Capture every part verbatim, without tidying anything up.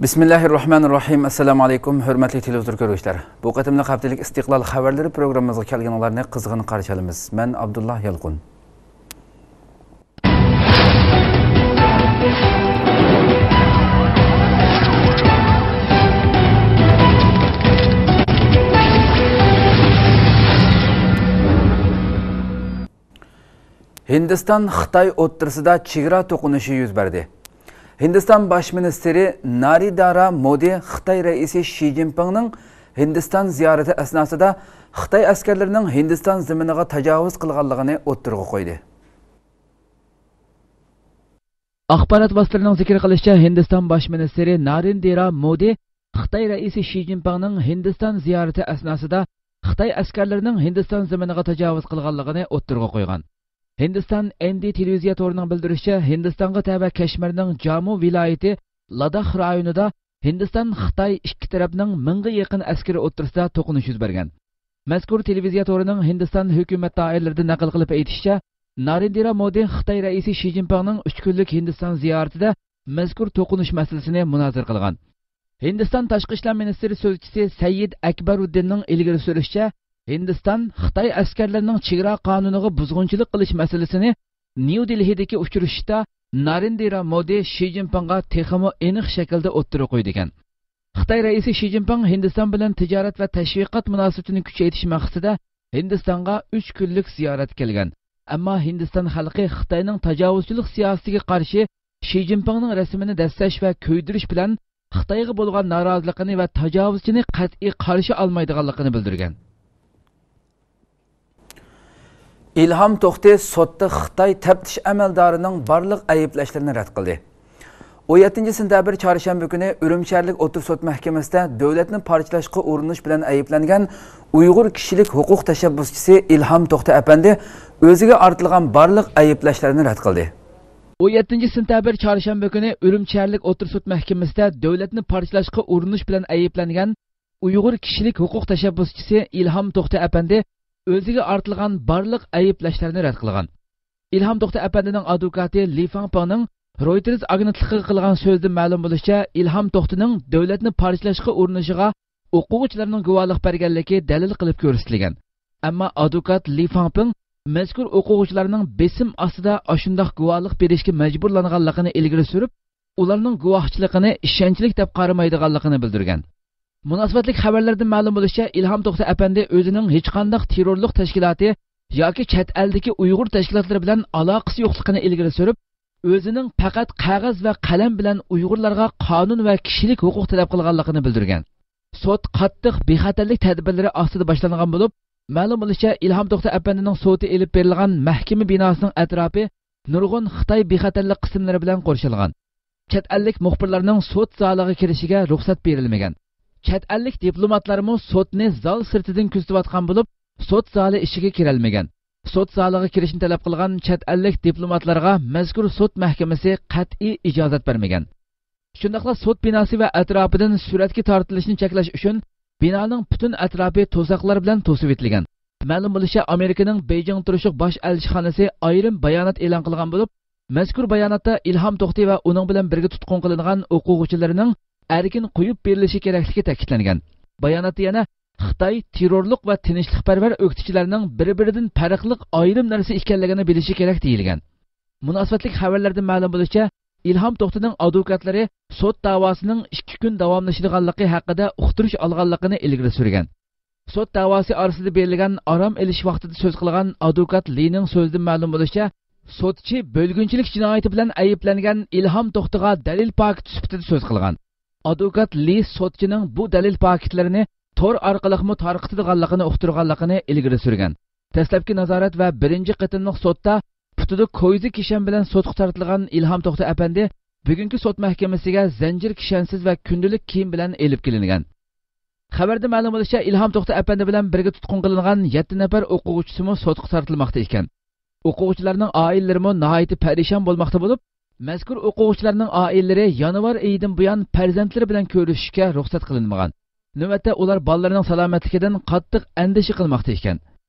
بىسمىللاھىررەھمانىررەھىم. ئەسسالامۇ ئەلەيكۇم، ھۆرمەتلىك تېلېۋىزور كۆرگۈچىلەر. بۇ قېتىملىق ھەپتىلىك ئىستىقلال خەۋەرلىرى پروگراممىمىزغا كەلگىنىڭلارنى قىزغىن قارشى ئالىمىز. مەن ئابدۇللا يالقۇن. ھىندىستان خىتاي ئوتتۇرىسىدا چېگرا توقۇنۇشى يۈز بەردى. ھىندىستان باش مىنىستىرى نارېندرا مودى خىتاي رەئىسى شى جىنپىڭنىڭ ھىندىستان زىيارىتى ئەسناسىدا خىتاي ئەسكەرلىرىنىڭ ھىندىستان زېمىنىغا تاجاۋۇز قىلغانلىقىنى ئوتتۇرىغا قويدى. ئاخبارات ۋاسىتىلىرىنىڭ زىكىر قىلىشىچە، ھىندىستان باش مىنىستىرى نارېندرا مودى خىتاي رەئىسى شى جىنپىڭنىڭ ھىندىستان زىيارىتى ئەسناسىدا خىتاي ئەسكەرلىرىنىڭ ھىندىستان زېمىنىغا تاجاۋۇز قىلغانلىقىنى ئوتتۇرىغا قويغان. ھىندىستان ئېن دى تېلېۋىزىيە تورىنىڭ بىلدۈرۈشىچە، ھىندىستانغا تەۋە كەشمىرنىڭ جامۇ ۋىلايىتى لاداخ رايونىدا ھىندىستان، خىتاي ئىككى تەرەپنىڭ مىڭغا يېقىن ئەسكىرى ئوتتۇرىسىدا توقۇنۇش يۈز بەرگەن. مەزكۇر تېلېۋىزىيە تورىنىڭ ھىندىستان ھۆكۈمەت دائىرىلىرىدىن نەقىل قىلىپ ئېيتىشىچە، نارېندرا مودى خىتاي رەئىسى شى جىنپىڭنىڭ ئۈچ كۈنلۈك ھىندىستان زىيارىتىدە مەزكۇر توقۇنۇش مەسىلىسىنى مۇنازىرە قىلغان. ھىندىستان تاشقى ئىشلار مىنىستىرى سۆزچىسى سەييىد ئەكبەرۇددىننىڭ ئىلگىرى سۈرۈشىچە، ھىندىستان خىتاي ئەسكەرلىرىنىڭ چېگرا قانۇنىغا بۇزغۇنچىلىق قىلىش مەسىلىسىنى نيۇ دېلھىدىكى ئۇچرىشىشتا نارېندرا مودى شى جىنپىڭغا تېخىمۇ ئېنىق شەكىلدە ئوتتۇرىغا قويىدىكەن. خىتاي رەئىسى شى جىنپىڭ ھىندىستان بىلەن تىجارەت ۋە تەشۋىقات مۇناسىۋىتىنى كۈچەيتىش مەقسىتىدە ھىندىستانغا ئۈچ كۈنلۈك زىيارەتكە كەلگەن. ئەمما ھىندىستان خەلقى خىتاينىڭ تاجاۋۇزچىلىق سىياسىتىگە قارشى شى جىنپىڭنىڭ رەسىمىنى دەسسەش ۋە كۆيدۈرۈش بىلەن خىتايغا بولغان نارازىلىقىنى ۋە تاجاۋۇزچىنى قەتئىي قارشى ئالمايدىغانلىقىنى بىلدۈرگەن. ئىلھام توختى سوتتا خىتاي تەپتىش ئەمەلدارىنىڭ بارلىق ئەيىبلەشلىرىنى رەت قىلدى. ئون يەتتىنچى سېنتەبىر چارشەنبە كۈنى ئۈرۈمچى شەھەرلىك ئوتتۇرا سوت مەھكىمىسىدە دۆلەتنى پارچىلاشقا ئۇرۇنۇش بىلەن ئەيىبلەنگەن ئۇيغۇر كىشىلىك ھوقۇق تەشەببۇسچىسى ئىلھام توختى ئەپەندى ئۆزىگە ئارتىلغان بارلىق ئەيىبلەشلەرنى رەت قىلدى. ئون يەتتىنچى سېنتەبىر چارشەنبە كۈنى ئۈرۈمچى شەھەرلىك ئوتتۇرا سوت مەھكىمىسىدە دۆلەتنى پارچىلاشقا ئۇرۇنۇش بىلەن ئەيىبلەنگەن ئۇيغۇر كىشىلىك ھوقۇق تەشەببۇسچىسى ئىلھام توختى ئەپەندى ئۆزىگە ئارتىلغان بارلىق ئەيىبلەشلەرنى رەت قىلغان. ئىلھام توختى ئەپەندىنىڭ ئادۋوكاتى لى فاڭپىڭنىڭ رويتېرز ئاگېنتلىقىغا قىلغان سۆزىدىن مەلۇم بولۇشىچە، ئىلھام توختىنىڭ دۆلەتنى پارچىلاشقا ئۇرۇنۇشىغا ئوقۇغۇچىلارنىڭ گۇۋاھلىق بەرگەنلىكى دەلىل قىلىپ كۆرسىتىلگەن. ئەمما ئادۋوكات لى فاڭپىڭ مەزكۇر ئوقۇغۇچىلارنىڭ بېسىم ئاستىدا ئاشۇنداق گۇۋاھلىق بېرىشكە مەجبۇرلانغانلىقىنى ئىلگىرى سۈرۈپ، ئۇلارنىڭ گۇۋاھچىلىقىنى ئىشەنچلىك دەپ قارىمايدىغانلىقىنى بىلدۈرگەن. مۇناسىۋەتلىك خەۋەرلەردىن مەلۇم بولۇشىچە، ئىلھام توختى ئەپەندى ئۆزىنىڭ ھېچقانداق تېررورلۇق تەشكىلاتى ياكى چەت ئەلدىكى ئۇيغۇر تەشكىلاتلىرى بىلەن ئالاقىسى يوقلۇقىنى ئىلگىرى سۈرۈپ، ئۆزىنىڭ پەقەت قەغەز ۋە قەلەم بىلەن ئۇيغۇرلارغا قانۇن ۋە كىشىلىك ھوقۇق تەلەپ قىلغانلىقىنى بىلدۈرگەن. سوت قاتتىق بىخەتەرلىك تەدبىرلىرى ئاستىدا باشلانغان بولۇپ، مەلۇم بولۇشىچە، ئىلھام توختى ئەپەندىنىڭ سوتى ئېلىپ بېرىلغان مەھكىمە بىناسىنىڭ ئەتراپى نۇرغۇن خىتاي بىخەتەرلىك قىسىملىرى بىلەن قورشالغان. چەت ئەللىك مۇخبىرلارنىڭ سوت زالىغا كىرىشىگە رۇخسەت بېرىلمىگەن. چەت ئەللىك دىپلوماتلارمۇ سوتنى زال سىرتىدىن كۆزىتىۋاتقان بولۇپ، سوت زالى ئىچىگە كىرەلمىگەن. سوت زالىغا كىرىشنى تەلەپ قىلغان چەت ئەللىك دىپلوماتلارغا مەزكۇر سوت مەھكىمىسى قەتئىي ئىجازەت بەرمىگەن. شۇنداقلا سوت بىناسى ۋە ئەتراپىدىن سۈرەتكە تارتىلىشنى چەكلەش ئۈچۈن بىنانىڭ پۈتۈن ئەتراپى توساقلار بىلەن توسۇۋېتىلگەن. مەلۇم بولۇشىچە، ئامېرىكىنىڭ بېيجىڭ تۇرۇشلۇق باش ئەلچىخانىسى ئايرىم بايانات ئېلان قىلغان بولۇپ، مەزكۇر باياناتتا ئىلھام توختى ۋە ئۇنىڭ بىلەن بىرگە تۇتقۇن قىلىنغان ئوقۇغۇچىلىرىنىڭ ئەركىن قويۇپ بېرىلىشى كېرەكلىكى تەكىتلەنگەن. باياناتتا يەنە خىتاي تېررورلۇق ۋە تىنچلىقپەرۋەر ئۆكتىچىلەرنىڭ بىر-بىرىدىن پەرقلىق ئايرىم نەرسە ئىكەنلىكىنى بىلىشى كېرەك دېيىلگەن. مۇناسىۋەتلىك خەۋەرلەردىن مەلۇم بولۇشىچە، ئىلھام توختىنىڭ ئادۋوكاتلىرى سوت داۋاسىنىڭ ئىككى كۈن داۋاملىشىدىغانلىقى ھەققىدە ئۇقتۇرۇش ئالغانلىقىنى ئىلگىرى سۈرگەن. سوت داۋاسى ئارىسىدا بېرىلگەن ئارام ئېلىش ۋاقتىدا سۆز قىلغان ئادۋوكات لىنىڭ سۆزىدىن مەلۇم بولۇشىچە، سوتچى بۆلگۈنچىلىك جىنايىتى بىلەن ئەيىبلەنگەن ئىلھام توختىغا دەلىل پاكىت سۈپىتىدە سۆز قىلغان. ئادۋوكات لى سوتچىنىڭ بۇ دەلىل پاكىتلىرىنى تور ئارقىلىقمۇ تارقىتىدىغانلىقىنى ئۇقتۇرغانلىقىنى ئىلگىرى سۈرگەن. دەسلەپكى نازارەت ۋە بىرىنچى قېتىملىق سوتتا پۇتىدا كويزا كىشەن بىلەن سوتقا تارتىلغان ئىلھام توختى ئەپەندى بۈگۈنكى سوت مەھكىمىسىگە زەنجىر كىشەنسىز ۋە كۈندىلىك كىيىم بىلەن ئېلىپ كېلىنگەن. خەۋەردە مەلۇم بولۇشىچە، ئىلھام توختى ئەپەندى بىلەن بىرگە تۇتقۇن قىلىنغان يەتتە نەپەر ئوقۇغۇچىسىمۇ سوتقا تارتىلماقتا ئىكەن. ئوقۇغۇچىلارنىڭ ئائىلىلىرىمۇ ناھايىتى پەرىشان بولماقتا بولۇپ، مەزكۇر ئوقۇغۇچىلارنىڭ ئائىلىلىرى يانۋار ئېيىدىن بۇيان پەرزەنتلىرى بىلەن كۆرۈشۈشكە رۇخسەت قىلىنمىغان. نۆۋەتتە ئۇلار بالىلىرىنىڭ سالامەتلىكىدىن قاتتىق ئەندىشە قىلماقتا ئىكەن.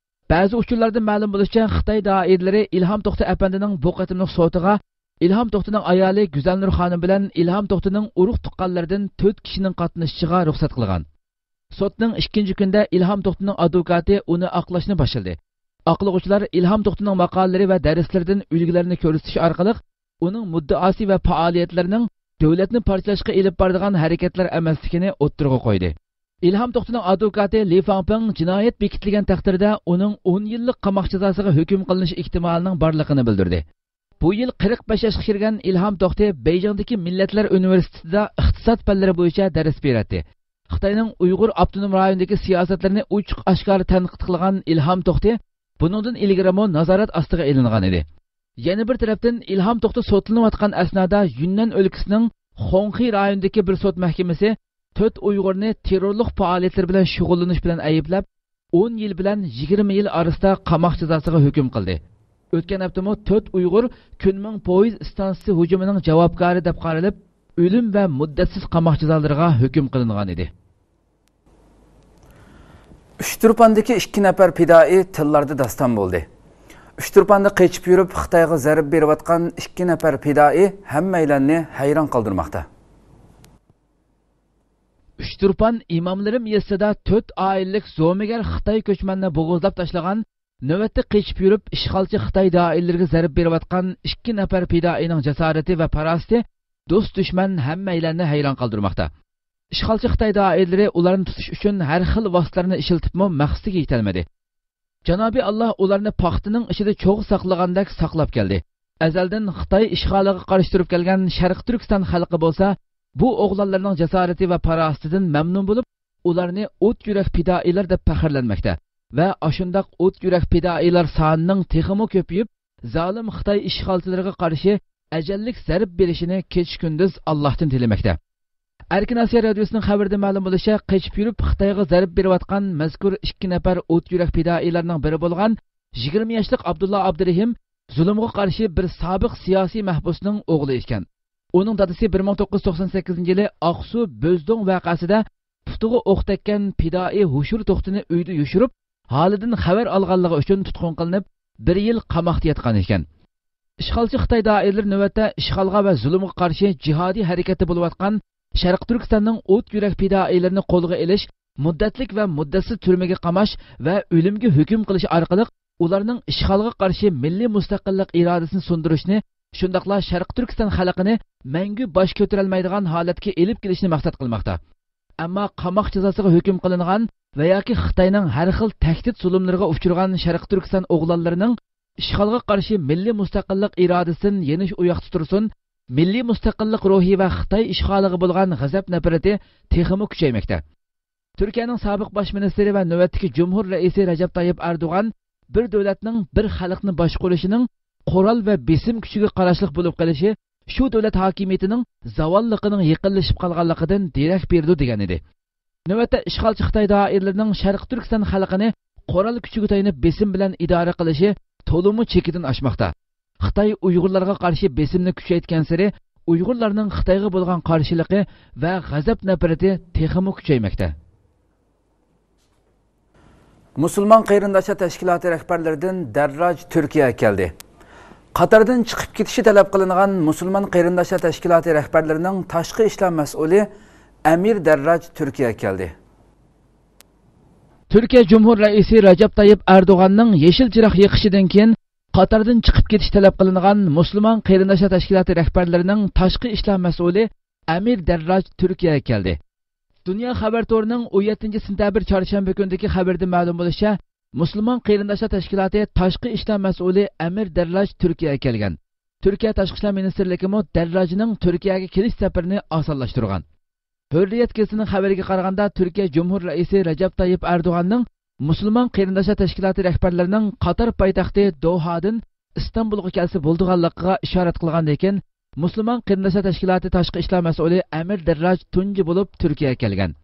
بەزى ئۇچۇرلاردىن مەلۇم بولۇشىچە، خىتاي دائىرىلىرى ئىلھام توختى ئەپەندىنىڭ بۇ قېتىملىق سوتىغا ئىلھام توختىنىڭ ئايالى گۈزەلنۇر خانىم بىلەن ئىلھام توختىنىڭ ئۇرۇق-تۇغقانلىرىدىن تۆت كىشىنىڭ قاتنىشىشىغا رۇخسەت قىلغان. سوتنىڭ ئىككىنچى كۈنىدە ئىلھام توختىنىڭ ئادۋوكاتى ئۇنى ئاقلاشنى باشلىدى. ئاقلىغۇچىلار ئىلھام توختىنىڭ ماقالىلىرى ۋە دەرسلىرىدىن ئۈلگىلەرنى كۆرسىتىش ئارقىلىق ئۇنىڭ مۇددىئاسى ۋە پائالىيەتلىرىنىڭ دۆلەتنى پارچىلاشقا ئېلىپ بارىدىغان ھەرىكەتلەر ئەمەسلىكىنى ئوتتۇرىغا قويدى. ئىلھام توختىنىڭ ئادۋوكاتى لى فاڭپىڭ جىنايەت بېكىتىلگەن تەقدىردە ئۇنىڭ ئون يىللىق قاماق جازاسىغا ھۆكۈم قىلىنىش ئېھتىمالىنىڭ بارلىقىنى بىلدۈردى. بۇ يىل قىرىق بەش ياشقا كىرگەن ئىلھام توختى بېيجىڭدىكى مىللەتلەر ئۇنىۋېرسىتېتىدا ئىقتىساد پەنلىرى بويىچە دەرس بېرەتتى. خىتاينىڭ ئۇيغۇر ئاپتونوم رايونىدىكى سىياسەتلىرىنى ئوچۇق-ئاشكارا تەنقىد قىلغان ئىلھام توختى بۇنىڭدىن ئىلگىرىمۇ نازارەت ئاستىغا ئېلىنغان ئىدى. يەنە بىر تەرەپتىن، ئىلھام توختى سوتلىنىۋاتقان ئەسنادا يۈننەن ئۆلكىسىنىڭ خۇاڭخې رايونىدىكى بىر سوت مەھكىمىسى تۆت ئۇيغۇرنى تېررورلۇق پائالىيەتلىرى بىلەن شۇغۇللىنىش بىلەن ئەيىبلەپ، ئون يىل بىلەن يىگىرمە يىل ئارىسىدا قاماق جازاسىغا ھۆكۈم قىلدى. ئۆتكەن ھەپتىمۇ تۆت ئۇيغۇر كۈنمىڭ پويىز ئىستانسىسى ھۇجۇمىنىڭ جاۋابكارى دەپ قارىلىپ، ئۆلۈم ۋە مۇددەتسىز قاماق جازالىرىغا ھۆكۈم قىلىنغان ئىدى. ئۇچتۇرپاندىكى ئىككى نەپەر پىدائىي تىللاردا داستان بولدى. ئۇچتۇرپاندا قېچىپ يۈرۈپ، خىتايغا زەربە بېرىۋاتقان ئىككى نەپەر پىدائىي ھەممەيلەننى ھەيران قالدۇرماقتا. ئۇچتۇرپان ئىماملىرىم يېزىسىدا تۆت ئائىلىلىك زومىگەر خىتاي كۆچمەننى بوغۇزلاپ تاشلىغان، نۆۋەتتە قېچىپ يۈرۈپ، ئىشغالچى خىتاي دائىرىلىرىگە زەربە بېرىۋاتقان ئىككى نەپەر پىدائىينىڭ جاسارىتى ۋە پاراسىتى دوست-دۈشمەن ھەممەيلەننى ھەيران قالدۇرماقتا. ئىشغالچى خىتاي دائىرىلىرى ئۇلارنى تۇتۇش ئۈچۈن ھەر خىل ۋاسىتىلەرنى ئىشلىتىپمۇ مەقسىتىگە يېتەلمىدى. جانابى ئاللا ئۇلارنى پاختىنىڭ ئىچىدە چوغ ساقلىغاندەك ساقلاپ كەلدى. ئەزەلدىن خىتاي ئىشغالىغا قارشى تۇرۇپ كەلگەن شەرقىي تۈركىستان خەلقى بولسا، بۇ ئوغلانلارنىڭ جاسارىتى ۋە پاراسىتىدىن مەمنۇن بولۇپ، ئۇلارنى ئوت يۈرەك پىدائىيلار دەپ پەخىرلەنمەكتە ۋە ئاشۇنداق ئوت يۈرەك پىدائىيلار سانىنىڭ تېخىمۇ كۆپىيىپ، زالىم خىتاي ئىشغالچىلىرىغا قارشى ئەجەللىك زەربە بېرىشىنى كېچە-كۈندۈز ئاللاھتىن تىلىمەكتە. ئەركىن ئاسىيا رادىيوسىنىڭ خەۋىرىدىن مەلۇم بولۇشىچە، قېچىپ يۈرۈپ خىتايغا زەربە بېرىۋاتقان مەزكۇر ئىككى نەپەر ئوت يۈرەك پىدائىيلارنىڭ بىرى بولغان يىگىرمە ياشلىق ئابدۇللا ئابدۇرېھىم زۇلۇمغا قارشى بىر سابىق سىياسىي مەھبۇسنىڭ ئوغلى ئىكەن. ئۇنىڭ دادىسى بىر مىڭ توققۇز يۈز توقسان سەككىزىنچى يىلى ئاقسۇ بۆزدوڭ ۋەقەسىدە پۇتىغا ئوق تەگكەن پىدائىي ھوشۇر توختىنى ئۆيدە يوشۇرۇپ، ھالىدىن خەۋەر ئالغانلىقى ئۈچۈن تۇتقۇن قىلىنىپ، بىر يىل قاماقتا ياتقان ئىكەن. ئىشغالچى خىتاي دائىرىلىرى نۆۋەتتە ئىشغالغا ۋە زۇلۇمغا قارشى جىھادىي ھەرىكەتتە بولۇۋاتقان شەرقىي تۈركىستاننىڭ ئوت يۈرەك پىدائىيلىرىنى قولغا ئېلىش، مۇددەتلىك ۋە مۇددەتسىز تۈرمىگە قاماش ۋە ئۆلۈمگە ھۆكۈم قىلىش ئارقىلىق ئۇلارنىڭ ئىشغالغا قارشى مىللىي مۇستەقىللىق ئىرادىسىنى سۇندۇرۇشنى، شۇنداقلا شەرقىي تۈركىستان خەلقىنى مەڭگۈ باش كۆتۈرەلمەيدىغان ھالەتكە ئېلىپ كېلىشنى مەقسەت قىلماقتا. ئەمما قاماق جازاسىغا ھۆكۈم قىلىنغان ۋە ياكى خىتاينىڭ ھەر خىل تەھدىت زۇلۇملىرىغا ئۇچرىغان شەرقىي تۈركىستان ئوغلانلىرىنىڭ ئىشغالغا قارشى مىللىي مۇستەقىللىق ئىرادىسىدىن يېنىش ئۇياقتا تۇرسۇن، مىللىي مۇستەقىللىق روھى ۋە خىتاي ئىشغالىغا بولغان غەزەپ-نەپرىتى تېخىمۇ كۈچەيمەكتە. تۈركىيەنىڭ سابىق باش مىنىستىرى ۋە نۆۋەتتىكى جۇمھۇر رەئىسى رەجەپ تايىپ ئەردوغان بىر دۆلەتنىڭ بىر خەلقنى باشقۇرۇشىنىڭ قورال ۋە بېسىم كۈچىگە قاراشلىق بولۇپ قېلىشى شۇ دۆلەت ھاكىمىيىتىنىڭ زاۋاللىقىنىڭ يېقىنلىشىپ قالغانلىقىدىن دېرەك بېرىدۇ، دېگەن ئىدى. نۆۋەتتە ئىشغالچى خىتاي دائىرىلىرىنىڭ شەرقىي تۈركىستان خەلقىنى قورال كۈچىگە تايىنىپ بېسىم بىلەن ئىدارە قىلىشى تولىمۇ چېكىدىن ئاشماقتا. خىتاي ئۇيغۇرلارغا قارشى بېسىمنى كۈچەيتكەنسېرى، ئۇيغۇرلارنىڭ خىتايغا بولغان قارشىلىقى ۋە غەزەپ-نەپرىتى تېخىمۇ كۈچەيمەكتە. مۇسۇلمان قېرىنداشلار تەشكىلاتى رەھبەرلىرىدىن دەرراج تۈركىيەگە كەلدى. قاتاردىن چىقىپ كېتىشى تەلەپ قىلىنغان مۇسۇلمان قېرىنداشلار تەشكىلاتى رەھبەرلىرىنىڭ تاشقى ئىشلار مەسئۇلى ئەمىر دەرراج تۈركىيەگە كەلدى. تۈركىيە جۇمھۇر رەئىسى رەجەپ تايىپ ئەردوغاننىڭ يېشىل چىراغ يېقىشىدىن كېيىن، قاتاردىن چىقىپ كېتىش تەلەپ قىلىنغان مۇسۇلمان قېرىنداشلار تەشكىلاتى رەھبەرلىرىنىڭ تاشقى ئىشلار مەسئۇلى ئەمىر دەرراج تۈركىيەگە كەلدى. دۇنيا خەۋەر تورىنىڭ ئون يەتتىنچى سېنتەبىر چارشەنبە كۈنىدىكى خەۋىرىدىن مەلۇم بولۇشىچە، مۇسۇلمان قېرىنداشلار تەشكىلاتى تاشقى ئىشلار مەسئۇلى ئەمىر دەرراج تۈركىيەگە كەلگەن. تۈركىيە تاشقى ئىشلار مىنىستىرلىكىمۇ دەرراجنىڭ تۈركىيەگە كېلىش سەپىرىنى ئاسانلاشتۇرغان. ھۆررىيەت گېزىتىنىڭ خەۋىرىگە قارىغاندا، تۈركىيە جۇمھۇر رەئىسى رەجەپ تايىپ ئەردوغاننىڭ مۇسۇلمان قېرىنداشلار تەشكىلاتى رەھبەرلىرىنىڭ قاتار پايتەختى دوھادىن ئىستانبۇلغا كەلسە بولىدىغانلىقىغا ئىشارەت قىلغاندىن كېيىن، مۇسۇلمان قېرىنداشلار تەشكىلاتى تاشقى ئىشلار مەسئۇلى ئەمىر دەرراج تۇنجى بولۇپ تۈركىيەگە كەلگەن.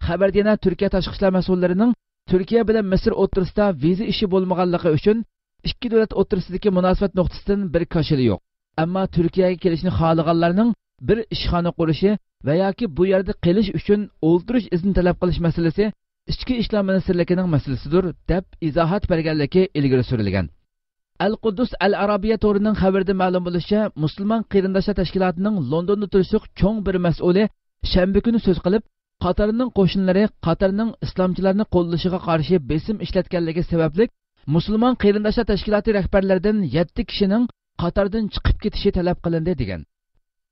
خەۋەردە يەنە تۈركىيە تاشقى ئىشلار مەسئۇللىرىنىڭ تۈركىيە بىلەن مىسىر ئوتتۇرىسىدا ۋىزا ئىشى بولمىغانلىقى ئۈچۈن، ئىككى دۆلەت ئوتتۇرىسىدىكى مۇناسىۋەت نۇقتىسىدىن بىر كاشىلا يوق. ئەمما تۈركىيەگە كېلىشنى خالىغانلارنىڭ بىر ئىشخانا قۇرۇشى ۋە ياكى بۇ يەردە قېلىش ئۈچۈن ئولتۇرۇش ئىزنى تەلەپ قىلىش مەسىلىسى ئىچكى ئىشلار مىنىستىرلىكىنىڭ مەسىلىسىدۇر، دەپ ئىزاھات بەرگەنلىكى ئىلگىرى سۈرۈلگەن. ئەل قۇددۇس ئەل ئارابىيە تورىنىڭ خەۋىرىدە مەلۇم بولۇشىچە، مۇسۇلمان قېرىنداشلار تەشكىلاتىنىڭ لوندوندا تۇرۇشلۇق چوڭ بىر مەسئۇلى شەنبە كۈنى سۆز قىلىپ، قاتارنىڭ قوشۇنلىرى قاتارنىڭ ئىسلامچىلارنى قوللىشىغا قارشى بېسىم ئىشلەتكەنلىكى سەۋەبلىك، مۇسۇلمان قېرىنداشلار تەشكىلاتى رەھبەرلىرىدىن يەتتە كىشىنىڭ قاتاردىن چىقىپ كېتىشى تەلەپ قىلىندى، دېگەن.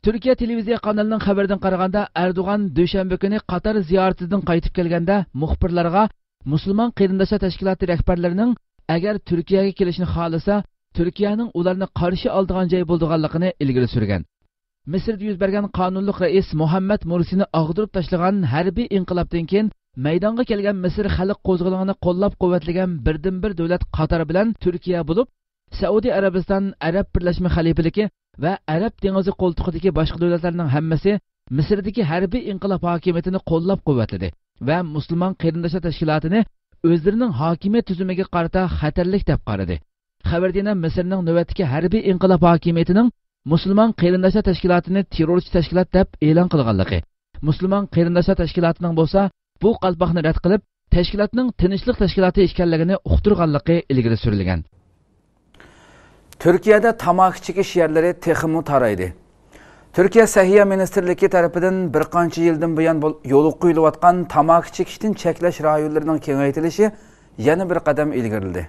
تۈركىيە تېلېۋىزىيە قانىلىنىڭ خەۋىرىدىن قارىغاندا، ئەردوغان دۈشەنبە كۈنى قاتار زىيارىتىدىن قايتىپ كەلگەندە، مۇخبىرلارغا مۇسۇلمان قېرىنداشلار تەشكىلاتى رەھبەرلىرىنىڭ ئەگەر تۈركىيەگە كېلىشنى خالىسا، تۈركىيەنىڭ ئۇلارنى قارشى ئالىدىغان جاي بولىدىغانلىقىنى ئىلگىرى سۈرگەن. مىسىردا يۈز بەرگەن قانۇنلۇق رەئىس مۇھەممەد مۇرسىنى ئاغدۇرۇپ تاشلىغان ھەربىي ئىنقىلابتىن كېيىن مەيدانغا كەلگەن مىسىر خەلق قوزغىلىڭىنى قوللاپ-قۇۋۋەتلىگەن بىردىنبىر دۆلەت قاتار بىلەن تۈركىيە بولۇپ، سەئۇدى ئەرەبىستان، ئەرەب بىرلەشمە خەلىپىلىكى ۋە ئەرەب دېڭىزى قولتۇقىدىكى باشقا دۆلەتلەرنىڭ ھەممىسى مىسىردىكى ھەربىي ئىنقىلاب ھاكىمىيىتىنى قوللاپ-قۇۋۋەتلىدى ۋە مۇسۇلمان قېرىنداشلار تەشكىلاتىنى ئۆزلىرىنىڭ ھاكىمىيەت تۈزۈمىگە قارىتا خەتەرلىك دەپ قارىدى. خەۋەردە يەنە مىسىرنىڭ نۆۋەتتىكى ھەربىي ئىنقىلاب ھاكىمىيىتىنىڭ مۇسۇلمان قېرىنداشلار تەشكىلاتىنى تېررورچى تەشكىلات دەپ ئېلان قىلغانلىقى، مۇسۇلمان قېرىنداشلار تەشكىلاتىنىڭ بولسا بۇ قالپاقنى رەت قىلىپ، تەشكىلاتنىڭ تىنچلىق تەشكىلاتى ئىكەنلىكىنى ئۇقتۇرغانلىقى ئىلگىرى سۈرۈلگەن. تۈركىيەدە تاماكا چېكىش يەرلىرى تېخىمۇ تارايدى. تۈركىيە سەھىيە مىنىستىرلىكى تەرىپىدىن بىر قانچە يىلدىن بۇيان بول-، يولغا قويۇلۇۋاتقان تاماكا چېكىشتىن چەكلەش رايونلىرىنىڭ كېڭەيتىلىشى يەنە بىر قەدەم ئىلگىرىلىدى.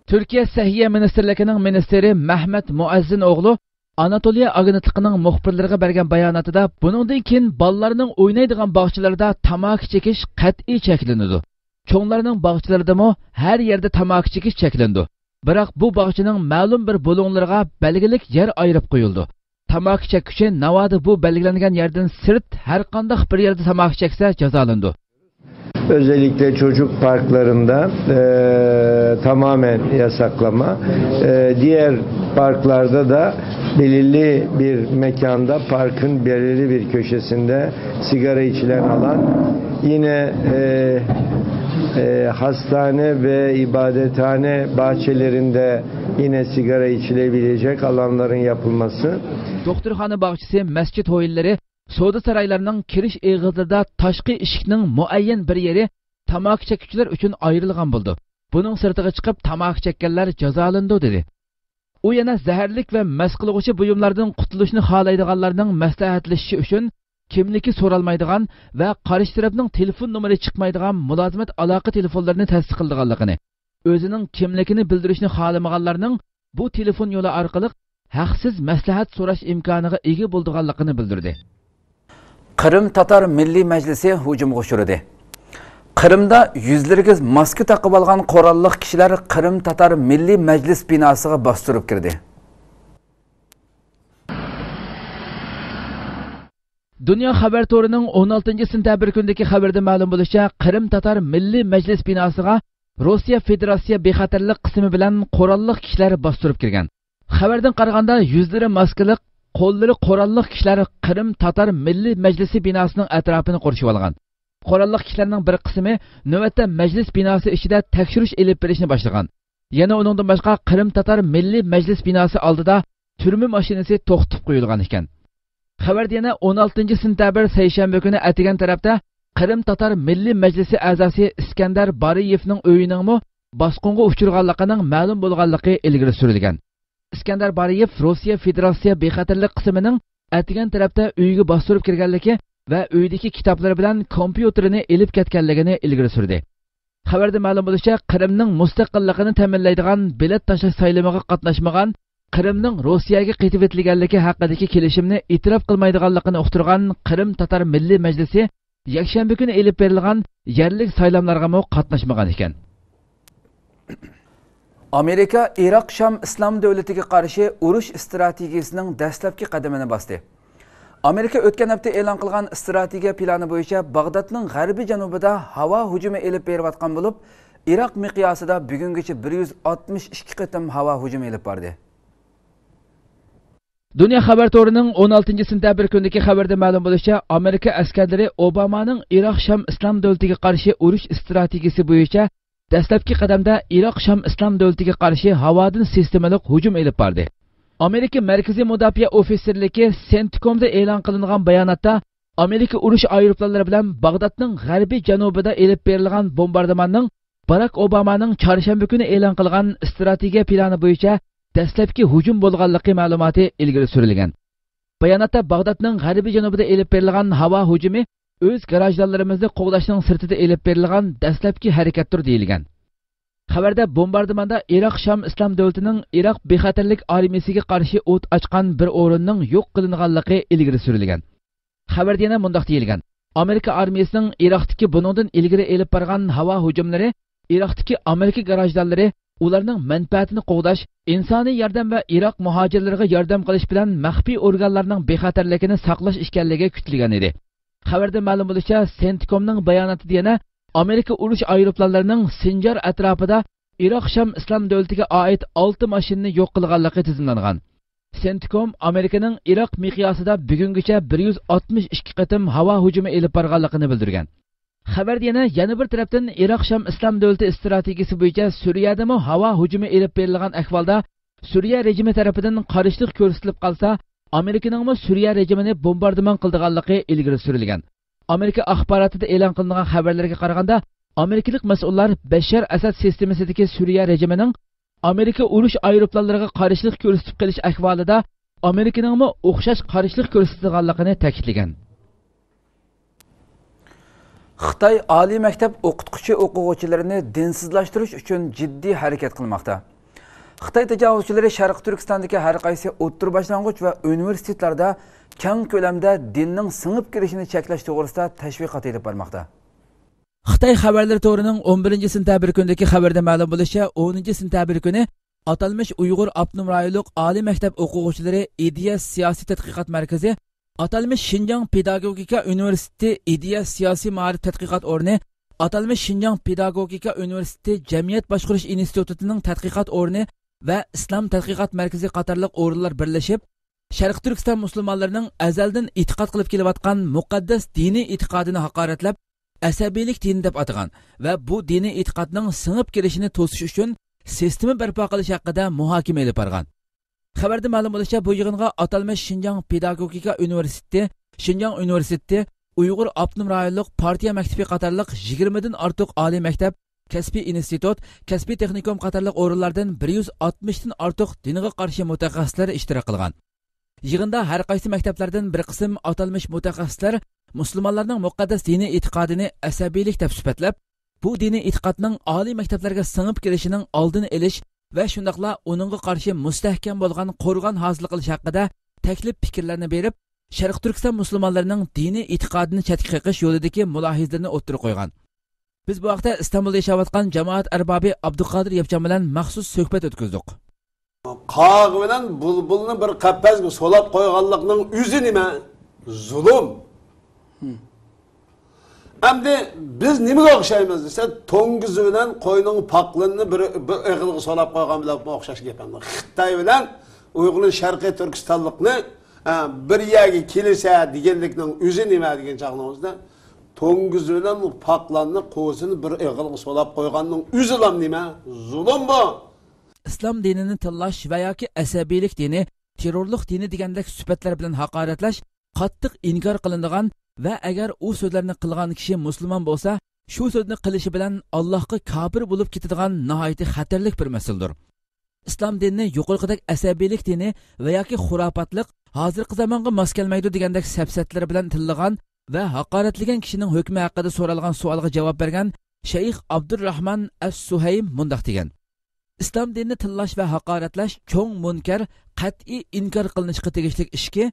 تۈركىيە سەھىيە مىنىستىرلىكىنىڭ مىنىستىرى مەھمەت مۇئەززىن ئوغلۇ ئاناتولىيە ئاگېنتلىقىنىڭ مۇخبىرلىرىغا بەرگەن باياناتىدا، بۇنىڭدىن كېيىن بالىلارنىڭ ئوينايدىغان باغچىلىرىدا تاماكا چېكىش قەتئىي چەكلىنىدۇ. چوڭلارنىڭ باغچىلىرىدىمۇ ھەر يەردە تاماكا چېكىش چەكلىنىدۇ. بىراق بۇ باغچىنىڭ مەلۇم بىر بۇلۇڭلىرىغا بەلگىلىك يەر ئايرىپ قويۇلىدۇ. تاماكا چەككۈچى ناۋادا بۇ بەلگىلەنگەن يەردىن سىرت ھەر قانداق بىر يەردە تاماكا چەكسە جازالىنىدۇ. Özellikle çocuk parklarında, e, tamamen yasaklama. E, diğer parklarda da belirli bir mekanda, parkın belirli bir köşesinde sigara içilen alan. Yine, e, e, hastane ve ibadethane bahçelerinde yine sigara içilebilecek alanların yapılması. دوختۇرخانا باغچىسى، مەسچىت ھويلىلىرى، سودا سارايلىرىنىڭ كىرىش ئېغىزلىرىدا تاشقى ئىشىكنىڭ مۇئەييەن بىر يېرى تاماكا چەككۈچىلەر ئۈچۈن ئايرىلغان بولىدۇ. بۇنىڭ سىرتىغا چىقىپ تاماكا چەككەنلەر جازالىنىدۇ، دېدى. ئۇ يەنە زەھەرلىك ۋە مەست قىلغۇچى بۇيۇملاردىن قۇتۇلۇشنى خالايدىغانلارنىڭ مەسلىھەتلىشىشى ئۈچۈن كىملىكى سورالمايدىغان ۋە قارشى تەرەپنىڭ تېلېفون نومۇرى چىقمايدىغان مۇلازىمەت ئالاقە تېلېفونلىرىنى تەسىس قىلىدىغانلىقىنى، ئۆزىنىڭ كىملىكىنى بىلدۈرۈشنى خالىمىغانلارنىڭ بۇ تېلېفون يولى ئارقىلىق ھەقسىز مەسلىھەت سوراش ئىمكانىغا ئىگە بولىدىغانلىقىنى بىلدۈردى. قىرىم تاتار مىللىي مەجلىسى ھۇجۇمغا ئۇچرىدى. قىرىمدا يۈزلىرىگە ماسكا تاقىۋالغان قوراللىق كىشىلەر قىرىم تاتار مىللىي مەجلىس بىناسىغا باستۇرۇپ كىردى. دۇنيا خەۋەر تورىنىڭ ئون ئالتىنچى سېنتەبىر كۈنىدىكى خەۋىرىدە مەلۇم بولۇشىچە، قىرىم تاتار مىللىي مەجلىس بىناسىغا روسىيە فېدېراتسىيە بىخەتەرلىك قىسمى بىلەن قوراللىق كىشىلەر باستۇرۇپ كىرگەن. خەۋەردىن قارىغاندا، يۈزلىرى ماسكىلىق، قوللىرى قوراللىق كىشىلەر قىرىم تاتار مىللىي مەجلىسى بىناسىنىڭ ئەتراپىنى قورشىۋالغان. قوراللىق كىشىلەرنىڭ بىر قىسمى نۆۋەتتە مەجلىس بىناسى ئىچىدە تەكشۈرۈش ئېلىپ بېرىشنى باشلىغان. يەنە ئۇنىڭدىن باشقا، قىرىم تاتار مىللىي مەجلىس بىناسى ئالدىدا تۈرمە ماشىنىسى توختىتىپ قويۇلغان ئىكەن. خەۋەردە يەنە ئون ئالتىنچى سېنتەبىر سەيشەنبە كۈنى ئەتىگەن تەرەپتە قىرىم تاتار مىللىي مەجلىسى ئەزاسى ئىسكەندەر بارىيېۋنىڭ ئۆيىنىڭمۇ باسقۇنغا ئۇچرىغانلىقىنىڭ مەلۇم بولغانلىقى ئىلگىرى سۈرۈلگەن. ئىسكەندەر بارىيېف روسىيە فېدېراتسىيە بىخەتەرلىك قىسمىنىڭ ئەتىگەن تەرەپتە ئۆيىگە باستۇرۇپ كىرگەنلىكى ۋە ئۆيدىكى كىتابلىرى بىلەن كومپيۇتېرىنى ئېلىپ كەتكەنلىكىنى ئىلگىرى سۈردى. خەۋەردە مەلۇم بولۇشىچە، قىرىمنىڭ مۇستەقىللىقىنى تەمىنلەيدىغان بېلەت تاشلاش سايلىمىغا قاتناشمىغان، قىرىمنىڭ روسىيەگە قېتىۋېتىلگەنلىكى ھەققىدىكى كېلىشىمنى ئېتىراپ قىلمايدىغانلىقىنى ئۇقتۇرغان قىرىم تاتار مىللىي مەجلىسى يەكشەنبە كۈنى ئېلىپ بېرىلغان يەرلىك سايلاملارغىمۇ قاتناشمىغان ئىكەن. ئامېرىكا ئىراق شام ئىسلام دۆلىتىگە قارشى ئۇرۇش ئىستراتېگىيىسىنىڭ دەسلەپكى قەدىمىنى باستى. ئامېرىكا ئۆتكەن ھەپتە ئېلان قىلغان ئىستراتېگىيە پىلانى بويىچە باغدادنىڭ غەربىي جەنۇبىدا ھاۋا ھۇجۇمى ئېلىپ بېرىۋاتقان بولۇپ، ئىراق مىقياسىدا بۈگۈنگىچە بىر يۈز ئاتمىش ئىككى قېتىم ھاۋا ھۇجۇمى ئېلىپ باردى. دۇنيا خەۋەر تورىنىڭ ئون ئالتىنچى سېنتەبىر كۈنىدىكى خەۋىرىدە مەلۇم بولۇشىچە، ئامېرىكا ئەسكەرلىرى ئوبامانىڭ ئىراق شام ئىسلام دۆلىتىگە قارشى ئۇرۇش ئىستراتېگىيىسى بويىچە دەسلەپكى قەدەمدە ئىراق شام ئىسلام دۆلىتىگە قارشى ھاۋادىن سىستېمىلىق ھۇجۇم ئېلىپ باردى. ئامېرىكا مەركىزىي مۇداپىئە ئوفىتسېرلىكى سېنتكومدا ئېلان قىلىنغان باياناتتا، ئامېرىكا ئۇرۇش ئايروپىلانلىرى بىلەن باغدادنىڭ غەربىي جەنۇبىدا ئېلىپ بېرىلغان بومباردىماننىڭ باراك ئوبامانىڭ چارشەنبە كۈنى ئېلان قىلغان ئىستراتېگىيە پىلانى بويىچە دەسلەپكى ھۇجۇم بولغانلىقى مەلۇماتى ئىلگىرى سۈرۈلگەن. باياناتتا باغدادنىڭ غەربىي جەنۇبىدا ئېلىپ بېرىلغان ھاۋا ھۇجۇمى ئۆز گاراژدانلىرىمىزنى قوغداشنىڭ سىرتىدا ئېلىپ بېرىلغان دەسلەپكى ھەرىكەتتۇر، دېيىلگەن. خەۋەردە بومباردىماندا ئىراق شام ئىسلام دۆلىتىنىڭ ئىراق بىخەتەرلىك ئارمىيىسىگە قارشى ئوت ئاچقان بىر ئورۇننىڭ يوق قىلىنغانلىقى ئىلگىرى سۈرۈلگەن. خەۋەردە يەنە مۇنداق دېيىلگەن: ئامېرىكا ئارمىيىسىنىڭ ئىراقتىكى بۇنىڭدىن ئىلگىرى ئېلىپ بارغان ھاۋا ھۇجۇملىرى ئىراقتىكى ئامېرىكا گاراژدانلىرى، ئۇلارنىڭ مەنپەئەتىنى قوغداش، ئىنسانىي ياردەم ۋە ئىراق مۇھاجىرلىرىغا ياردەم قىلىش بىلەن مەخپىي ئورگانلارنىڭ بىخەتەرلىكىنى ساقلاش ئىكەنلىكى كۈتۈلگەن ئىدى. خەۋەردە مەلۇم بولۇشىچە، سېنتكومنىڭ باياناتىدا يەنە ئامېرىكا ئۇرۇش ئايروپىلانلىرىنىڭ سىنجار ئەتراپىدا ئىراق شام ئىسلام دۆلىتىگە ئائىت ئالتە ماشىنىنى يوق قىلغانلىقى تىزىملانغان. سېنتكوم ئامېرىكىنىڭ ئىراق مىقياسىدا بۈگۈنگىچە بىر يۈز ئاتمىش ئىككى قېتىم ھاۋا ھۇجۇمى ئېلىپ بارغانلىقىنى بىلدۈرگەن. خەۋەردە يەنە، يەنە بىر تەرەپتىن، ئىراق شام ئىسلام دۆلىتى ئىستراتېگىيىسى بويىچە سۈرىيەدىمۇ ھاۋا ھۇجۇمى ئېلىپ بېرىلغان ئەھۋالدا، سۈرىيە رېجىمى تەرىپىدىن قارشىلىق كۆرسىتىلىپ قالسا، ئامېرىكىنىڭمۇ سۈرىيە رېجىمىنى بومباردىمان قىلىدىغانلىقى ئىلگىرى سۈرۈلگەن. ئامېرىكا ئاخباراتىدا ئېلان قىلىنغان خەۋەرلەرگە قارىغاندا، ئامېرىكىلىق مەسئۇللار بەششار ئەسەد سىستېمىسىدىكى سۈرىيە رېجىمىنىڭ ئامېرىكا ئۇرۇش ئايروپىلانلىرىغا قارشىلىق كۆرسىتىپ قېلىش ئەھۋالىدا ئامېرىكىنىڭمۇ ئوخشاش قارشىلىق كۆرسىتىدىغانلىقىنى تەكىتلىگەن. خىتاي ئالىي مەكتەپ ئوقۇتقۇچى ئوقۇغۇچىلىرىنى دىنسىزلاشتۇرۇش ئۈچۈن جىددىي ھەرىكەت قىلماقتا. خىتاي تاجاۋۇزچىلىرى شەرقىي تۈركىستاندىكى ھەر قايسى ئوتتۇرا باشلانغۇچ ۋە ئۇنىۋېرسىتېتلاردا كەڭ كۆلەمدە دىننىڭ سىڭىپ كىرىشىنى چەكلەش توغرىسىدا تەشۋىقات ئېلىپ بارماقتا. خىتاي خەۋەرلىرى تورىنىڭ ئون بىرىنچى سېنتەبىر كۈنىدىكى خەۋىرىدە مەلۇم بولۇشىچە، ئونىنچى سېنتەبىر كۈنى ئاتالمىش ئۇيغۇر ئاپتونوم رايونلۇق ئالىي مەكتەپ ئوقۇغۇچىلىرى ئىدىيە سىياسىي تەتقىقات مەركىزى، ئاتالمىش شىنجاڭ پېداگوگىكا ئۇنىۋېرسىتېتى ئىدىيە سىياسىي مائارىپ تەتقىقات ئورنى، ئاتالمىش شىنجاڭ پېداگوگىكا ئۇنىۋېرسىتېتى جەمئىيەت باشقۇرۇش ئىنستىتۇتىنىڭ تەتقىقات ئورنى ۋە ئىسلام تەتقىقات مەركىزى قاتارلىق ئورۇنلار بىرلىشىپ، شەرقىي تۈركىستان مۇسۇلمانلىرىنىڭ ئەزەلدىن ئېتىقاد قىلىپ كېلىۋاتقان مۇقەددەس دىنىي ئېتىقادىنى ھاقارەتلەپ، ئەسەبىيلىك دىنى دەپ ئاتىغان ۋە بۇ دىنىي ئېتىقادنىڭ سىڭىپ كىرىشىنى توسۇش ئۈچۈن سىستېما بەرپا قىلىش ھەققىدە مۇھاكىمە ئېلىپ بارغان. خەۋەردە مەلۇم بولۇشىچە، بۇ يىغىنغا ئاتالمىش شىنجاڭ پېداگوگىكا ئۇنىۋېرسىتېتى، شىنجاڭ ئۇنىۋېرسىتېتى، ئۇيغۇر ئاپتونوم رايونلۇق پارتىيە مەكتىپى قاتارلىق يىگىرمىدىن ئارتۇق ئالىي مەكتەپ، كەسپىي ئىنستىتۇت، كەسپىي تېخنىكوم قاتارلىق ئورۇنلاردىن بىر يۈز ئاتمىشتىن ئارتۇق دىنغا قارشى مۇتەخەسسىسلەر ئىشتىراك قىلغان. يىغىندا ھەر قايسى مەكتەپلەردىن بىر قىسىم ئاتالمىش مۇتەخەسسىسلەر مۇسۇلمانلارنىڭ مۇقەددەس دىنىي ئېتىقادىنى ئەسەبىيلىك دەپ سۈپەتلەپ، بۇ دىنىي ئېتىقادنىڭ ئالىي مەكتەپلەرگە سىڭىپ كىرىشىنىڭ ئالدىنى ئېلىش ۋە شۇنداقلا ئۇنىڭغا قارشى مۇستەھكەم بولغان قورغان ھاسىل قىلىش ھەققىدە تەكلىپ پىكىرلەرنى بېرىپ، شەرقىي تۈركىستان مۇسۇلمانلىرىنىڭ دىنىي ئېتىقادىنى چەتكە قېقىش يولىدىكى مۇلاھىزىلىرىنى ئوتتۇرىغا قويغان. بىز بۇ ھەقتە ئىستانبۇلدا ياشاۋاتقان جامائەت ئەربابى ئابدۇقادىر ياپچان بىلەن مەخسۇس سۆھبەت ئۆتكۈزدۇق. قاغا بىلەن بۇلبۇلنى بىر قەپەسكە سولاپ قويغانلىقنىڭ ئۆزى نېمە؟ زۇلۇم. ئەمدى بىز نېمىگە ئوخشايمىز دېسە، توڭگۇزى بىلەن قوينىڭ پاقلىنىنى بىر، بىر ئېغىلغا سولاپ قويغان بىلەن ئوخشاش گەپ ئەمدى. خىتاي بىلەن ئۇيغۇرنى، شەرقىي تۈركىستانلىقنى، ئە، بىر يەرگە كېلىسە دېگەنلىكنىڭ ئۆزى نېمە دېگەن چاغنىڭىزدا، توڭگۇزى بىلەن پاقلاننى، قوزىنى بىر ئېغىلغا سولاپ قويغاننىڭ ئۆزىلا نېمە؟ زۇلۇم بۇ. ئىسلام دىنىنى تىللاش ۋە ياكى ئەسەبىيلىك دىنى، تېررورلۇق دىنى دېگەندەك سۈپەتلەر بىلەن ھاقارەتلەش قاتتىق ئىنكار قىلىنىدىغان ۋە ئەگەر ئۇ سۆزلەرنى قىلغان كىشى مۇسۇلمان بولسا، شۇ سۆزنى قىلىشى بىلەن ئاللاھقا كاپىر بولۇپ كېتىدىغان ناھايىتى خەتەرلىك بىر مەسىلىدۇر. ئىسلام دىنىنى يۇقىرىقىدەك ئەسەبىيلىك دىنى ۋە ياكى خۇراپاتلىق، ھازىرقى زامانغا ماس كەلمەيدۇ دېگەندەك سەپسەتىلەر بىلەن تىللىغان ۋە ھاقارەتلىگەن كىشىنىڭ ھۆكمى ھەققىدە سورالغان سوئالغا جاۋاب بەرگەن شەيخ ئابدۇرراھمان ئەس سۇھەيم مۇنداق دېگەن: ئىسلام دىنىنى تىللاش ۋە ھاقارەتلەش چوڭ مۇنكەر، قەتئىي ئىنكار قىلىنىشقا تېگىشلىك ئىشكى،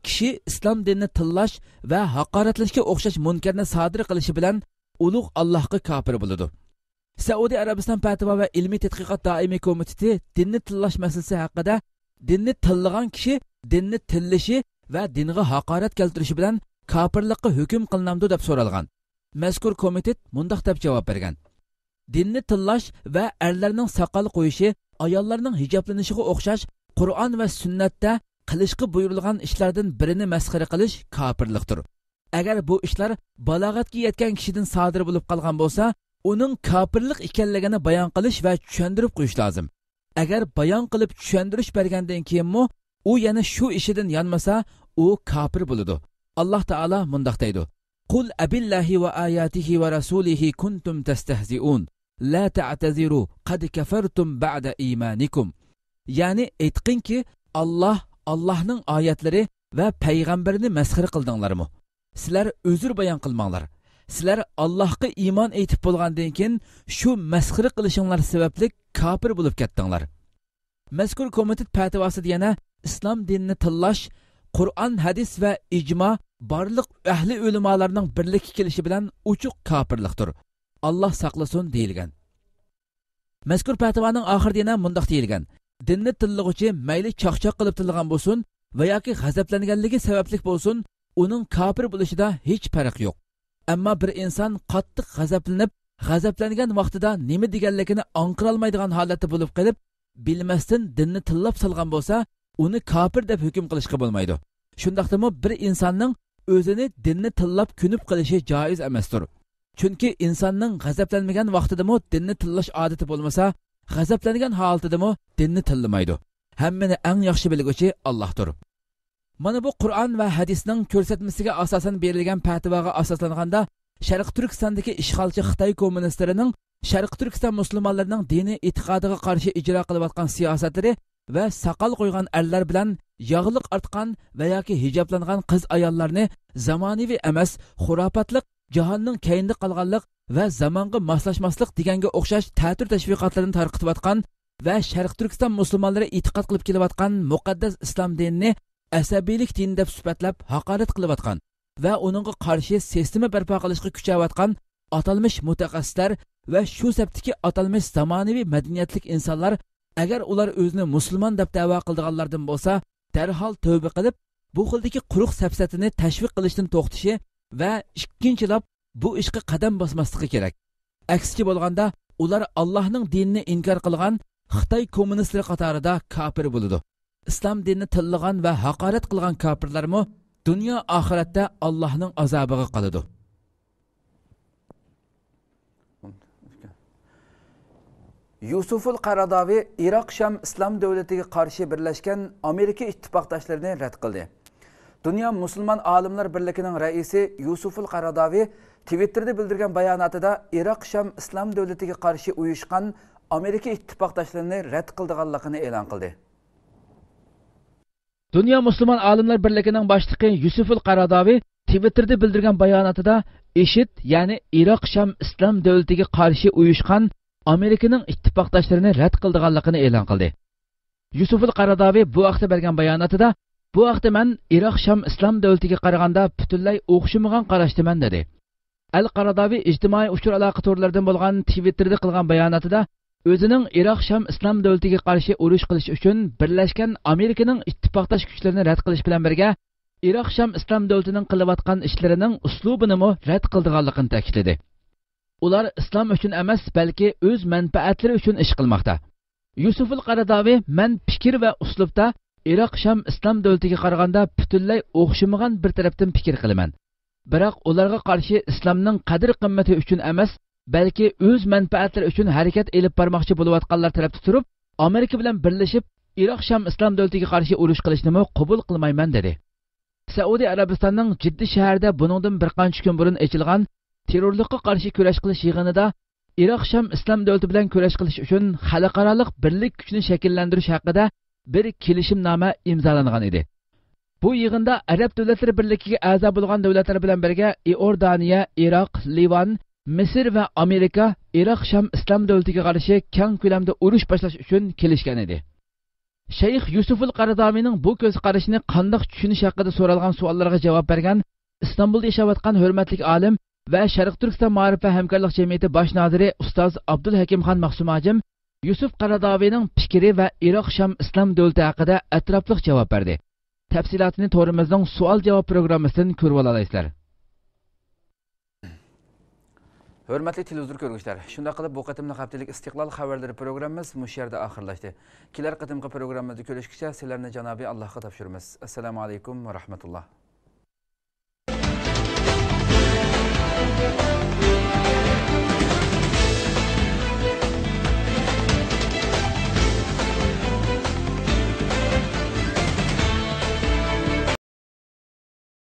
كىشى ئىسلام دىنىنى تىللاش ۋە ھاقارەتلەشكە ئوخشاش مۇنكەرنى سادىر قىلىشى بىلەن ئۇلۇغ ئاللاھقا كاپىر بولىدۇ. سەئۇدى ئەرەبىستان پەتىۋا ۋە ئىلمىي تەتقىقات دائىمىي كومىتېتى دىننى تىللاش مەسىلىسى ھەققىدە، دىننى تىللىغان كىشى دىننى تىللىشى ۋە دىنغا ھاقارەت كەلتۈرۈشى بىلەن كاپىرلىققا ھۆكۈم قىلىنامدۇ دەپ سورالغان. مەزكۇر كومىتېت مۇنداق دەپ جاۋاب بەرگەن: دىننى تىللاش ۋە ئەرلەرنىڭ ساقال قويۇشى، ئاياللارنىڭ ھىجابلىنىشىغا ئوخشاش قۇرئان ۋە سۈننەتتە قىلىشقا بۇيرۇلغان ئىشلاردىن بىرىنى مەسخىرە قىلىش كاپىرلىقتۇر. ئەگەر بۇ ئىشلار بالاغەتكە يەتكەن كىشىدىن سادىر بولۇپ قالغان بولسا، ئۇنىڭ كاپىرلىق ئىكەنلىكىنى بايان قىلىش ۋە چۈشەندۈرۈپ قويۇش لازىم. ئەگەر بايان قىلىپ چۈشەندۈرۈش بەرگەندىن كېيىنمۇ ئۇ يەنە شۇ ئىشىدىن يانمىسا، ئۇ كاپىر بولىدۇ. ئاللاھ تائالا مۇنداق دەيدۇ: قل أبالله وآياته ورسوله كنتم تستهزئون. لا تعتذروا قد كفرتم بعد إيمانكم. يەنى ئېيتقىنكى، ئاللاھ، ئاللاھنىڭ ئايەتلىرى ۋە پەيغەمبىرىنى مەسخىرە قىلدىڭلارمۇ؟ سىلەر ئۆزۈر بايان قىلماڭلار. سىلەر ئاللاھقا ئىمان ئېيتىپ بولغاندىن كېيىن شۇ مەسخىرە قىلىشىڭلار سەۋەبلىك كاپىر بولۇپ كەتتىڭلار. مەزكۇر كومىتېت پەتىۋاسىدا يەنە ئىسلام دىنىنى تىللاش قۇرئان، ھەدىس ۋە ئىجما، بارلىق ئەھلى ئۆلىمالارنىڭ بىرلىككە كېلىشى بىلەن ئوچۇق كاپىرلىقتۇر. ئاللاھ ساقلىسۇن دېيىلگەن. مەزكۇر پەتىۋانىڭ ئاخىرىدا يەنە مۇنداق دېيىلگەن: دىننى تىللىغۇچى مەيلى چاقچاق قىلىپ تىللىغان بولسۇن ۋە ياكى غەزەپلەنگەنلىكى سەۋەبلىك بولسۇن، ئۇنىڭ كاپىر بولۇشىدا ھېچ پەرق يوق. ئەمما بىر ئىنسان قاتتىق غەزەپلىنىپ، غەزەپلەنگەن ۋاقتىدا نېمە دېگەنلىكىنى ئاڭقىرالمايدىغان ھالەتتە بولۇپ قېلىپ، بىلمەستىن دىننى تىللاپ سالغان بولسا، ئۇنى كاپىر دەپ ھۆكۈم قىلىشقا بولمايدۇ. شۇنداقتىمۇ بىر ئىنساننىڭ ئۆزىنى دىننى تىللاپ كۆنۈپ قېلىشى جائىز ئەمەستۇر. چۈنكى ئىنساننىڭ غەزەپلەنمىگەن ۋاقتىدىمۇ دىننى تىللاش ئادىتى بولمىسا، غەزەپلەنگەن ھالىتىدىمۇ دىننى تىللىمايدۇ. ھەممىنى ئەڭ ياخشى بىلگۈچى ئاللاھتۇر. مانا بۇ قۇرئان ۋە ھەدىسنىڭ كۆرسەتمىسىگە ئاساسەن بېرىلگەن پەتىۋاغا ئاساسلانغاندا، شەرقىي تۈركىستاندىكى ئىشغالچى خىتاي كوممۇنىستلىرىنىڭ شەرقىي تۈركىستان مۇسۇلمانلىرىنىڭ دىنىي ئېتىقادىغا قارشى ئىجرا قىلىۋاتقان سىياسەتلىرى ۋە ساقال قويغان ئەرلەر بىلەن ياغلىق ئارتقان ۋە ياكى ھىجابلانغان قىز-ئاياللارنى زامانىۋى ئەمەس، خۇراپاتلىق، جاھاننىڭ كەينىدە قالغانلىق ۋە زامانغا ماسلاشماسلىق دېگەنگە ئوخشاش تەتۈر تەشۋىقاتلىرىنى تارقىتىۋاتقان ۋە شەرقىي تۈركىستان مۇسۇلمانلىرى ئېتىقاد قىلىپ كېلىۋاتقان مۇقەددەس ئىسلام دىنىنى ئەسەبىيلىك دىنى دەپ سۈپەتلەپ ھاقارەت قىلىۋاتقان ۋە ئۇنىڭغا قارشى سىستېما بەرپا قىلىشقا كۈچەۋاتقان ئاتالمىش مۇتەخەسسىسلەر ۋە شۇ سەپتىكى ئاتالمىش زامانىۋى مەدەنىيەتلىك ئىنسانلار، ئەگەر ئۇلار ئۆزىنى مۇسۇلمان دەپ دەۋا قىلىدىغانلاردىن بولسا، دەرھال تەۋبە قىلىپ، بۇ خىلدىكى قۇرۇق سەپسەتىنى تەشۋىق قىلىشتىن توختىشى ۋە ئىككىنچىلاپ بۇ ئىشقا قەدەم باسماسلىقى كېرەك. ئەكسىچە بولغاندا، ئۇلار ئاللاھنىڭ دىنىنى ئىنكار قىلغان خىتاي كوممۇنىستلىرى قاتارىدا كاپىر بولىدۇ. ئىسلام دىنىنى تىللىغان ۋە ھاقارەت قىلغان كاپىرلارمۇ دۇنيا ئاخىرەتتە ئاللاھنىڭ ئازابىغا قالىدۇ. يۇسۇفۇل قاراداۋى ئىراق شام ئىسلام دۆلىتىگە قارشى بىرلەشكەن ئامېرىكا ئىتتىپاقداشلىرىنى رەت قىلدى. دۇنيا مۇسۇلمان ئالىملار بىرلىكىنىڭ رەئىسى يۇسۇفۇل قاراداۋى تىۋىتتېردا بىلدۈرگەن باياناتىدا ئىراق شام ئىسلام دۆلىتىگە قارشى ئۇيۇشقان ئامېرىكا ئىتتىپاقداشلىرىنى رەت قىلىدىغانلىقىنى ئېلان قىلدى. دۇنيا مۇسۇلمان ئالىملار بىرلىكىنىڭ باشلىقى يۈسۈفۇل قاراداۋى تىۋىتتېردا بىلدۈرگەن باياناتىدا ئىشىد، يەنى ئىراق شام ئىسلام دۆلىتىگە قارشى ئۇيۇشقان ئامېرىكىنىڭ ئىتتىپاقداشلىرىنى رەت قىلىدىغانلىقىنى ئېلان قىلدى. يۈسۈفۇل قاراداۋى بۇ ھەقتە بەرگەن باياناتىدا، بۇ ھەقتە مەن ئىراق شام ئىسلام دۆلىتىگە قارىغاندا پۈتۈنلەي ئوخشىمىغان قاراشتىمەن، دېدى. ئەل قاراداۋى ئىجتىمائىي ئۇچۇر ئالاقە تورلىرىدىن بولغان تىۋىتتېردا قىلغان باياناتىدا، ئۆزىنىڭ ئىراق شام ئىسلام دۆلىتىگە قارشى ئۇرۇش قىلىش ئۈچۈن بىرلەشكەن ئامېرىكىنىڭ ئىتتىپاقداش كۈچلىرىنى رەت قىلىش بىلەن بىرگە، ئىراق شام ئىسلام دۆلىتىنىڭ قىلىۋاتقان ئىشلىرىنىڭ ئۇسلۇبىنىمۇ رەت قىلىدىغانلىقىنى تەكىتلىدى. ئۇلار ئىسلام ئۈچۈن ئەمەس، بەلكى ئۆز مەنپەئەتلىرى ئۈچۈن ئىش قىلماقتا. يۈسۈفۇل قاراداۋى، مەن پىكىر ۋە ئۇسلۇبتا ئىراق شام ئىسلام دۆلىتىگە قارىغاندا پۈتۈنلەي ئوخشىمىغان بىر تەرەپتىن پىكىر قىلىمەن. بىراق ئۇلارغا قارشى ئىسلامنىڭ قەدىر-قىممىتى ئۈچۈن ئەمەس، بەلكى ئۆز مەنپەئەتلىرى ئۈچۈن ھەرىكەت ئېلىپ بارماقچى بولۇۋاتقانلار تەرەپتە تۇرۇپ، ئامېرىكا بىلەن بىرلىشىپ ئىراق شام ئىسلام دۆلىتىگە قارشى ئۇرۇش قىلىشنىمۇ قوبۇل قىلمايمەن، دېدى. سەئۇدى ئەرەبىستاننىڭ جىددە شەھىرىدە بۇنىڭدىن بىر قانچە كۈن بۇرۇن ئېچىلغان تېررورلۇققا قارشى كۈرەش قىلىش يىغىنىدا ئىراق شام ئىسلام دۆلىتى بىلەن كۈرەش قىلىش ئۈچۈن خەلقئارالىق بىرلىك كۈچىنى شەكىللەندۈرۈش ھەققىدە بىر كېلىشىمنامە ئىمزالانغان ئىدى. بۇ يىغىندا ئەرەب دۆلەتلىرى بىرلىكىگە ئەزا بولغان دۆلەتلەر بىلەن بىرگە ئىئوردانىيە، ئىراق، لىۋان، مىسىر ۋە ئامېرىكا ئىراق شام ئىسلام دۆلىتىگە قارشى كەڭ كۆلەمدە ئۇرۇش باشلاش ئۈچۈن كېلىشكەن ئىدى. شەيخ يۈسۈفۇل قاراداۋىنىڭ بۇ كۆز قارىشىنى قانداق چۈشىنىش ھەققىدە سورالغان سوئاللارغا جاۋاب بەرگەن ئىستانبۇلدا ياشاۋاتقان ھۆرمەتلىك ئالىم ۋە شەرقىي تۈركىستان مائارىپ ۋە ھەمكارلىق جەمئىيىتى باش نازىرى ئۇستاز ئابدۇلھەكىمخان مەخسۇم ھاجىم يۈسۈف قاراداۋىنىڭ پىكرى ۋە ئىراق شام ئىسلام دۆلىتى ھەققىدە ئەتراپلىق جاۋاب بەردى. تەپسىلاتىنى تورىمىزنىڭ سوئال جاۋاب پروگراممىسىدىن كۆرۈۋالالايسىلەر. ھۆرمەتلىك تېلېۋىزور كۆرگۈچىلەر، شۇنداق قىلىپ بۇ قېتىملىق ھەپتىلىك ئىستىقلال خەۋەرلىرى پروگراممىمىز مۇشۇ يەردە ئاخىرلاشتى. كېلەر قېتىمقى پروگراممىمىزدا كۆرۈشكىچە سىلەرنى جانابىي ئاللاھقا تاپشۇرىمىز. ئەسسالامۇ ئەلەيكۇم ۋە رەھمەتۇللاھ.